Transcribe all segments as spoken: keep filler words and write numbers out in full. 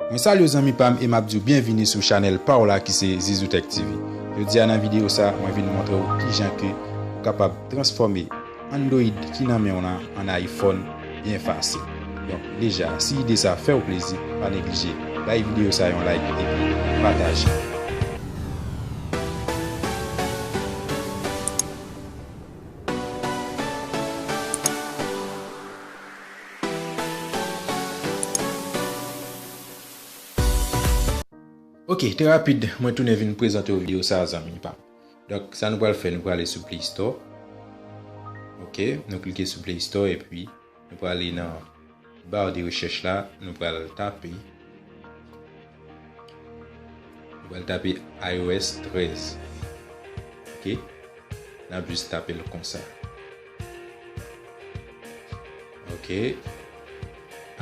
Mwen salye w zanmi pa m e m ap di w byenvini sou chanèl pa w la ki se Zizou Tech T V. Jodi a nan videyo sa, mwen vin montre w kijan ke ou kapab transfòme Android ki nan men w lan an iPhone byen fasil. Donk, deja, si ide sa fè w plezi, pa neglije bay videyo sa yon like epi pataje. Ok, trè rapid, mwen tounen vin prezante w videyo sa a, zanmi pa m. Donk, sa nou pral fè, nou prale sou Play Store. Ok, nou klike sou Play Store epi nou prale nan bar de rechèch la, nou pral tape, nou pral tape iOS trèz. Ok, n ap jis tape l konsa. Ok,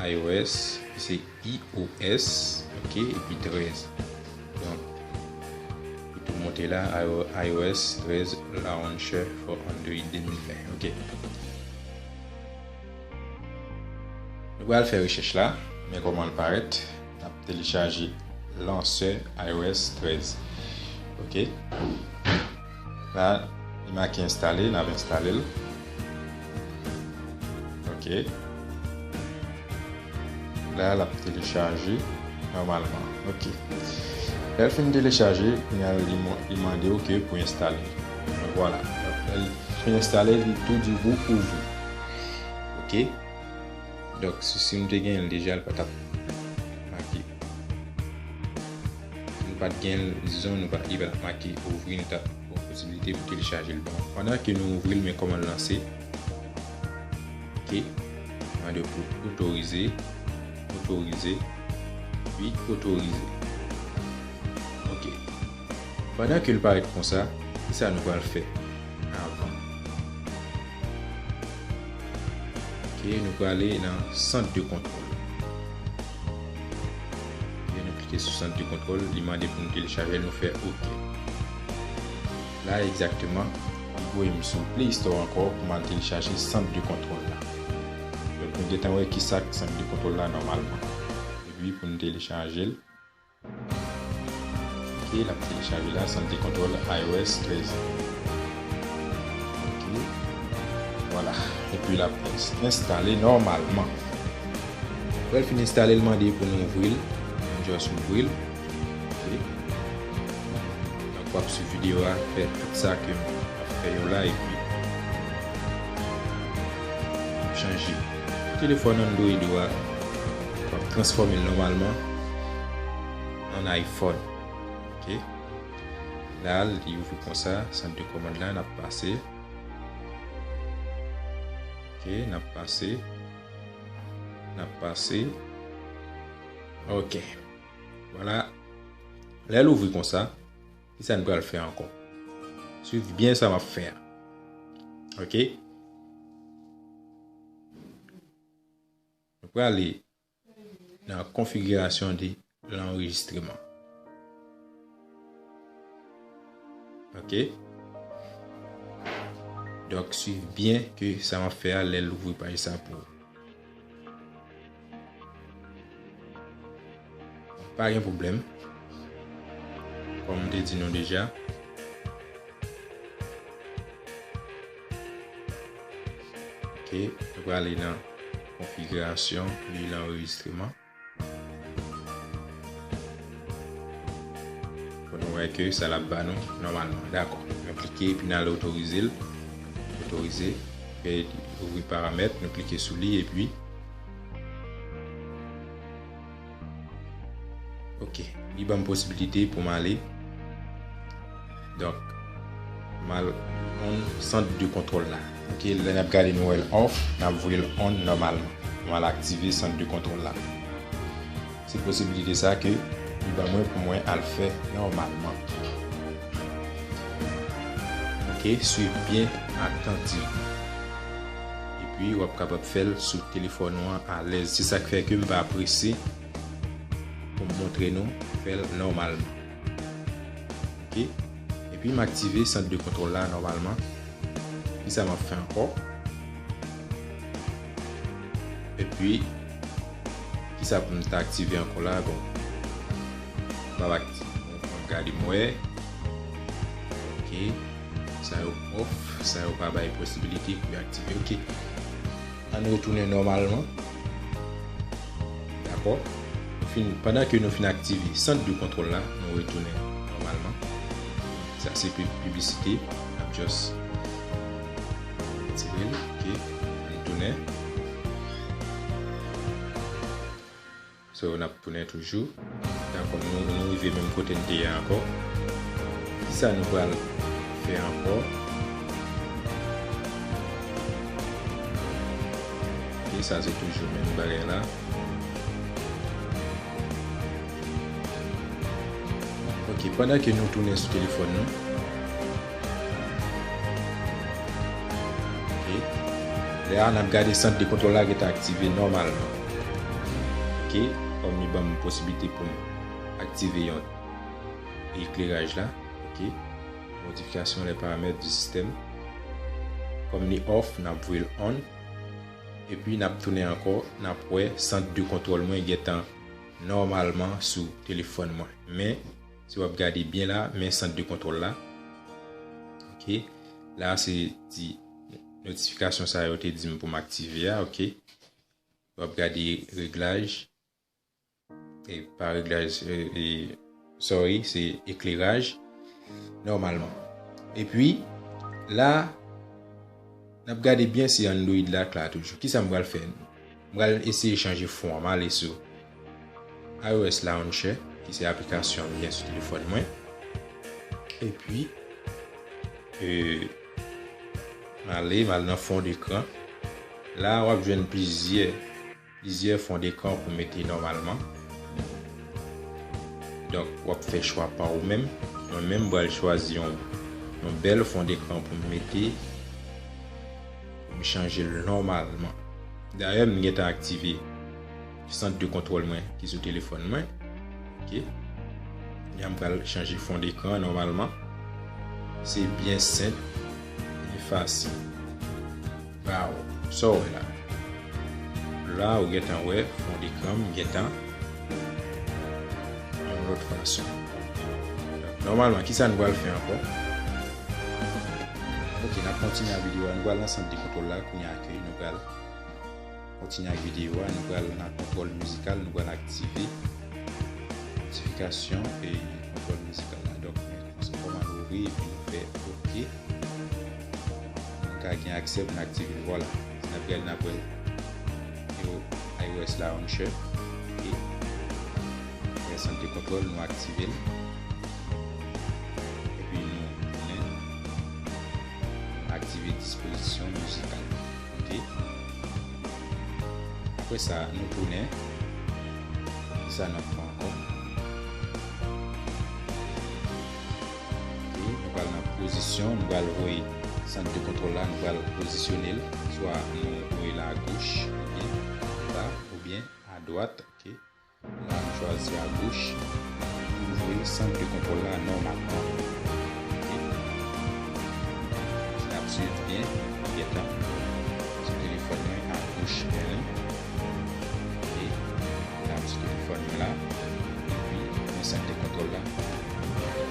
iOS, se iOS, ok, epi trèz. Donk, li tou monte la, iOS trèz Launcher for Android de mil ven. Ok. Nou pral fè rechèch la, men kòman l parèt, n ap telechaje lansè iOS trèz. Ok. La, li make enstale, n ap enstale l. Ok. La, l ap telechaje nòmalman. Ok. Lè l fin telechaje, kounye a li mo- li mande w ke pou enstale. Donk, vwala. Lè l fin enstale, li tou di w pou ouvri. Ok. Donk, si, si nou te genyen l deja, l pa t ap make. Si nou pa t genyen l, dizon, nou pa, li pa t ap make ouvri, nou t ap gon posiblite pou telechaje l. Bon, pandan ke nou ouvri l, men kòman l lanse. Ok. Mande pou otorize, otorize, epi otorize. Ok. Pandan ke l parèt konsa, kisa nou pral fè avan? Ok, nou prale nan sant de kontwòl. Ok, nou klike sou sant de kontwòl, li mande pou nou telechaje l, nou fè ok. La, egzakteman, li voye m sou Play Store ankò pou m al telechaje sant de kontwòl la. Donk, nou gentan wè kisa k sant de kontwòl la nòmalman. Epi, pou nou telechaje l, ok, l ap telechaje la, sant de kontwòl iOS trèz. Ok. Vwala. Epi l ap ins- enstale nòmalman. Lè l fin enstale, l mande pou nou ouvri l. Nou just ouvri l. Ok. Donk, w ap swiv videyo a, fè tout sa ke m ap fè yo la, epi w ap chanje telefòn Android ou a, w ap transfòme l nòmalman an iPhone. Ok. La, li ouvri konsa, sant de kòmand la, n ap pase. Ok, n ap pase. N ap pase. Ok. Vwala. Lè l ouvri konsa, kisa n pral fè ankò? Swiv byen sa m ap fè a. Ok? Nou prale nan konfigirasyon de lanrejistreman. Ok? Donk, swiv byen ke sa m ap fè a lè l ouvri paj sa pou ou. Pa gen pwoblèm. Kòm m te di nou deja. Ok, nou prale nan konfigirasyon de lanrejistreman. Pou nou wè ke sa l ap ba nou nòmalman. Dakò. Nou klike epi n al otorize l. Otorize. Fè ouvri paramèt. Nou klike sou li epi Ok, li ban m posibilite pou m ale. Donk, m al on sant de kontwòl la. Ok, lè n ap gade nou wè l off, n ap voye l on nòmalman. M al aktive sant de kontwòl la. Se posibilite sa ke li ban mwen pou mwen al fè nòmalman. Ok, swiv byen atantivman. Epi w ap kapab fè l sou telefòn ou an alèz. Se sa k fè ke m pa prese pou m montre nou fè l nòmalman. Ok? Epi m aktive sant de kontwòl la nòmalman. Kisa m ap fè ankò? Epi, Sa pou m ta aktive ankò la, bon. M ap aktive, m ap gade m wè. Ok. Sa yo off, sa yo pa bay posibilite pou yo aktive. Ok. Ann retounen nòmalman. Dakò? Nou fin, pandan ke nou fin aktive sant de kontwòl la, nou retounen nòmalman. Sa se pi-, piblisite. N ap just retire l. Ok. Ann tounen. So, n ap tounen toujou. Dakò, nou, nou rive menm kote n te ye ankò. Kisa nou pral fè ankò? Ok, sa se toujou menm bagay la. Ok, pandan ke nou tounen sou telefòn nou. Ok. Lè a, n ap gade sant de kontwòl la gentan aktive nòmalman. Ok. Kòm li ban m posiblite pou m aktive yon ekleraj la. Ok. Modification les paramètres du système. Kòm li off, n ap voye l on. Epi n ap tounen ankò, n ap wè sant de kontwòl mwen gentan nòmalman sou telefòn mwen. Men, si w ap gade byen la, men sant de kontwòl la. Ok. La, se ti notifikasyon sa yo te di m pou m aktive a, ok. W ap gade reglaj. E pa reglaj, e, e, sorry, se ekleraj. Nòmalman. Epi, la, n ap gade byen si Android la klè toujou. Kisa m pral fè? M pral eseye chanje fon an. M ale sou iOS Launcher, ki se aplikasyon m gen sou telefòn mwen. Epi, e, m ale, m al nan fon dekran. La, w ap jwenn plizyè, plizyè fon dekran pou mete nòmalman. Donk, w ap fè chwa pa ou menm. Mwen menm, m pral chwazi yon, yon bèl fon dekran pou m mete, pou m chanje l nòmalman. Dayè, m gentan aktive sant de kontwòl mwen ki sou telefòn mwen. Ok. Kounye a, m pral chanje fon dekran nòmalman. Se byen senp, byen fasil. Waw, sa w wè la? La, ou gentan wè fon dekran m gentan yon lòt fason. Donk, nòmalman, kisa nou pral fè ankò? Ok, n ap kontinye ak videyo a. Nou pral nan sant de kontwòl la, kounye a ke nou pral kontinye ak videyo a. Nou pral nan kontwòl mizikal, nou pral aktive notifikasyon e kontwòl mizikal la. Donk, men kòman nou ouvri epi nou fè ok. Nou ka gen aksè pou n aktive l. Vwala. Si n ap gade, n ap wè yo iOS Launcher. Ok. Fè sant de kontwòl, nou aktive l. Epi nou tounen, nou aktive dispozisyon mizikal. Ok. Apre sa, nou tounen. Kisa n ap fè ankò? Ok, nou pral nan pozisyon, nou pral voye sant de kontwòl la, nou pral pozisyone l. Swa nou voye l agoch, oubyen anba, oubyen adwat. Ok. La, nou chwazi agoch. Nou voye sant de kontwòl la nòmalman. Ok. Si n ap swiv byen, gentan. Sou telefòn mwen, agoch, men li. Ok. La, m sou telefòn mwen la. Epi, men sant de kontwòl la ki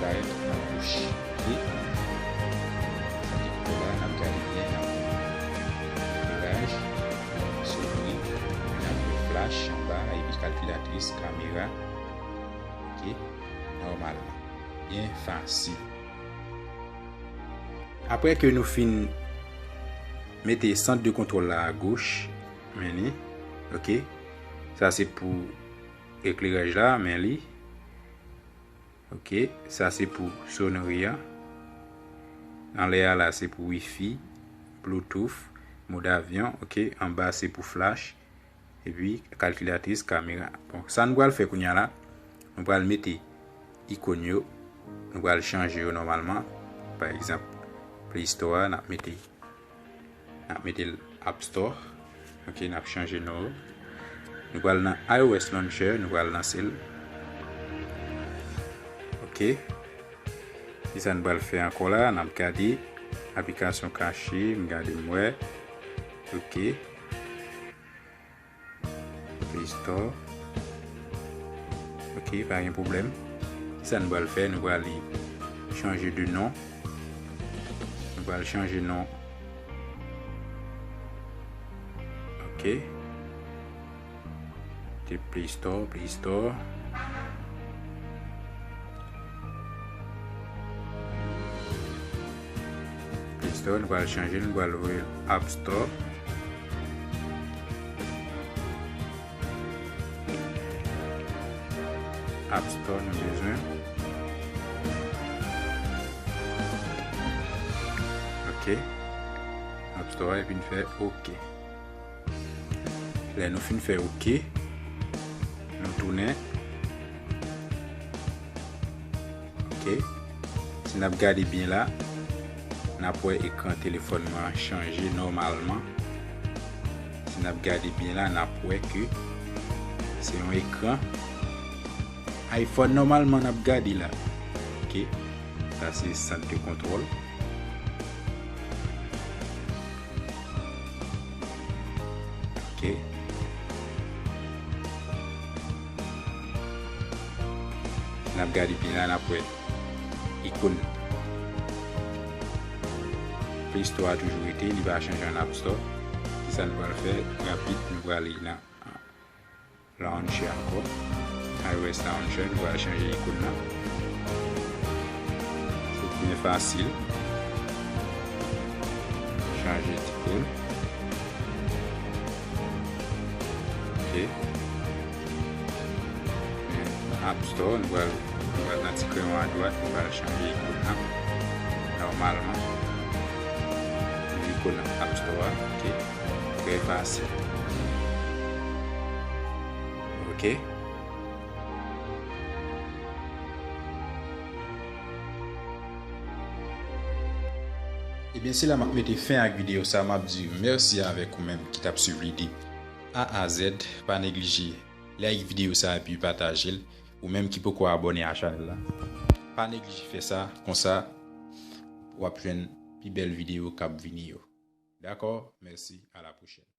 parèt agoch. Ok. Sant de kontwòl la, n ap gade byen, n ap ekleraj, souri, n ap wè flach anba, epi kalkilatris, kamera. Ok, nòmalman. Byen fasil. Apre ke nou fin mete sant de kontwòl la agoch, men li, ok, sa se pou ekleraj la, men li, ok, sa se pou sonri a, anlè a la se pou wifi, bluetooth, mòd avyon, ok, anba se pou flach, epi kalkilatris, kamera. Bon, sa nou pral fè kounye a la, nou pral mete ikòn yo, nou pral chanje yo nòmalman. Pa egzanp, Play Store a, n ap mete, n ap mete l App Store. Ok, n ap chanje non yo. Nou pral nan iOS Launcher, nou pral lanse l. Ok. Kisa n pral fè ankò la? N ap gade aplikasyon kache, m gade m wè. Ok. Play Store. Ok, pa gen pwoblèm. Sa nou pral fè, nou pral chanje de non. Nou pral chanje non. Ok. Te Play Store, Play Store. Play Store, nou pral chanje, nou pral voye App Store. App Store nou bezwen. Ok. App Store epi n fè ok. Lè nou fin fè ok, nou tounen. Ok. Si n ap gade byen la, n ap wè ekran telefòn mwen an chanje nòmalman. Si n ap gade byen la, n ap wè ke se yon ekran iPhone nòmalman n ap gade la. Ok. Sa se sant de kontwòl. Ok. N ap gade byen la, n ap wè ikòn. Play Store a toujou rete, li pa chanje an App Store. Kisa nou pral fè? Rapid, nou prale nan Launcher ankò. iOS Launcher, nou pral chanje ikòn nan. Se byen fasil. Chanje ti ikòn. Ok. Men, App Store, nou pral, nou pral nan ti kreyon adwat, nou pral chanje ikòn nan. Nòmalman. Ikòn nan App Store a, ok. Trè fasil. Ok. Ebyen, se la m ap mete fen ak videyo sa. M ap di mèsi avèk ou menm ki t ap swiv li de A a Z. Pa neglije like videyo sa epi pataje l. Ou menm ki poko abòne a chanèl la, pa neglije fè sa. Konsa, w ap jwenn pi bèl videyo k ap vini yo. Dakò? Mèsi, a la pwochèn.